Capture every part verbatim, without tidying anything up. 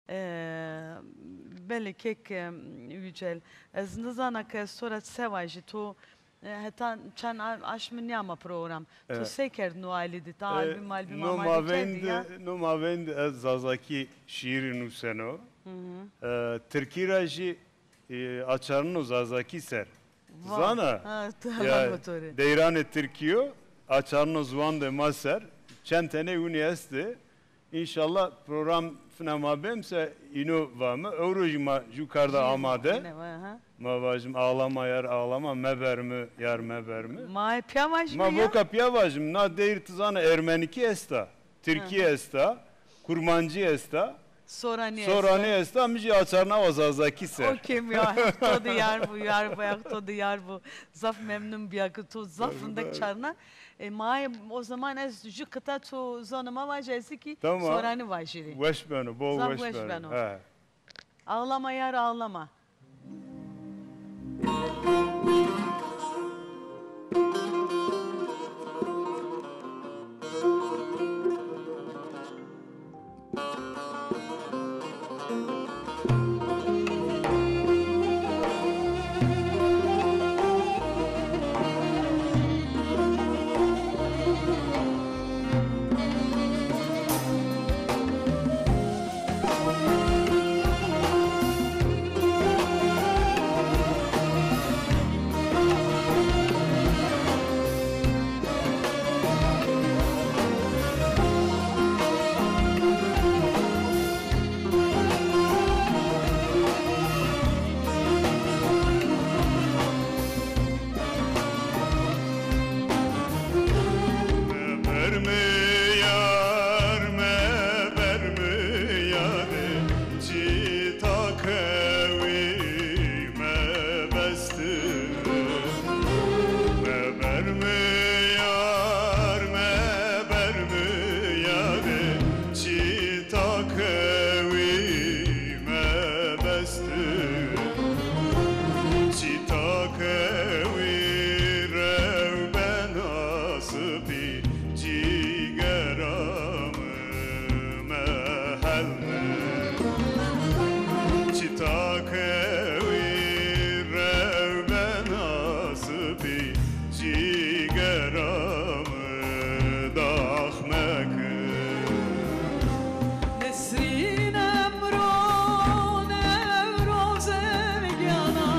E, belê kek, e, Yücel. Ez nizana ke ez to ra se vajî. To, e, heta çend a-, aşmî nîyama program. To, e, se kerd no alî di? Ta, e, album, album no amade kerdî ya? No maveyndî ez zazakî şîîrî nuseno. Hı hı. E, tirkî ra jî, e, açarno zazakî ser. Va. Zana? Ha, ya, deyranê tirkî yo, açarno ziwandê ma ser. Çend tenê winî estê. Înşallah program fina ma bêm se îno vame. Ewro jî ma jû kar de amade. Ma vajim ağlama yar ağlama, mebermi yar mebermi. Ma pîya vajim ya. Ma boka pîya vajim. Na deyr ti zana ermenikî esta, tirkî esta, kurmancî esta. Soranî esta. Soranî esta, mi jî açarnawa zazakî ser. O kêm ya, heq to de yar bo, yar bo, heq to de yar bo. Zaf memnun bîya ke to zaf rindek çarna. E, ma o zaman ez jû qita to zonê ma vajî, ez kî soranî vajîrî. Weş beno, bol weş beno. Zaf weş beno. He. Ağlama yar ağlama. Mebermi yar, mebermi yarê, çita kewî mebesti. Mebermi yar, mebermi yarê, çita kewî mebesti. Çita kewî rewbena sipî, cîgera mi mehel mi. Çita kewî rewbena sipî, cîgera mi dax mekir. Nesrîn emro Newroze giyana,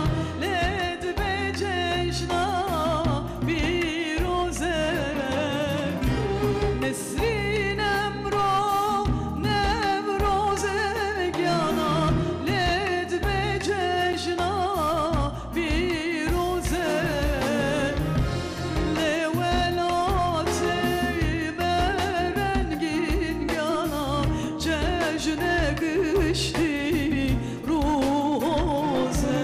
led be cejna pîroze. Nesrîn emro Newroze giyana, led be cejna pîroze, lê welatê me rengîn gana, cejnê kiştî ruhoze.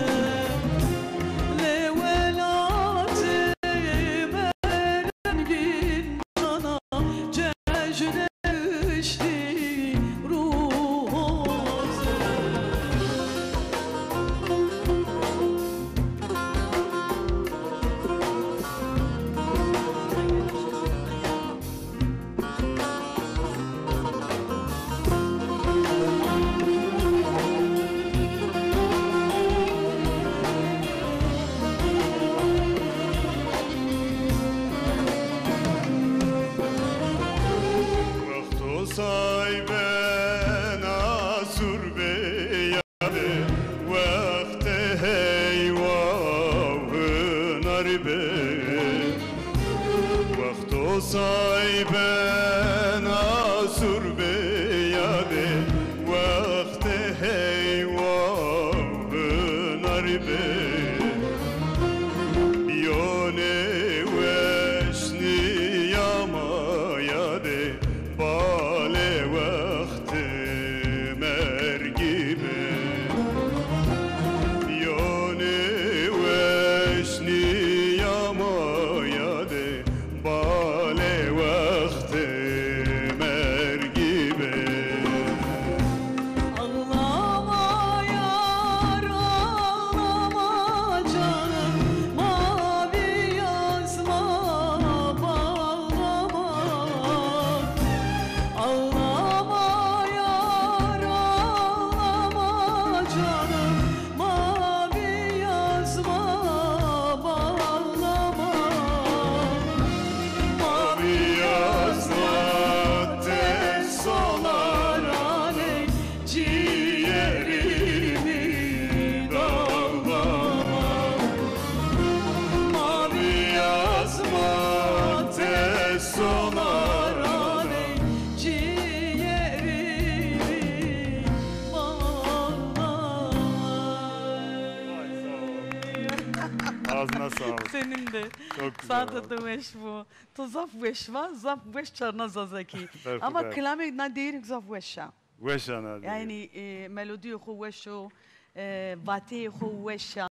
Lê welatê me rengîn gana, cejnê kiştî ruhoze. Senin de. Çok güzel. Saete tu weş bu. Tu zaf weş va, zaf weş çarna zazakî. Ama kilamê na deyîrî zaf weş a. Weş a na deyîrî. Yanî e, melodîyê xo weş o, e, vateyê xo weş a.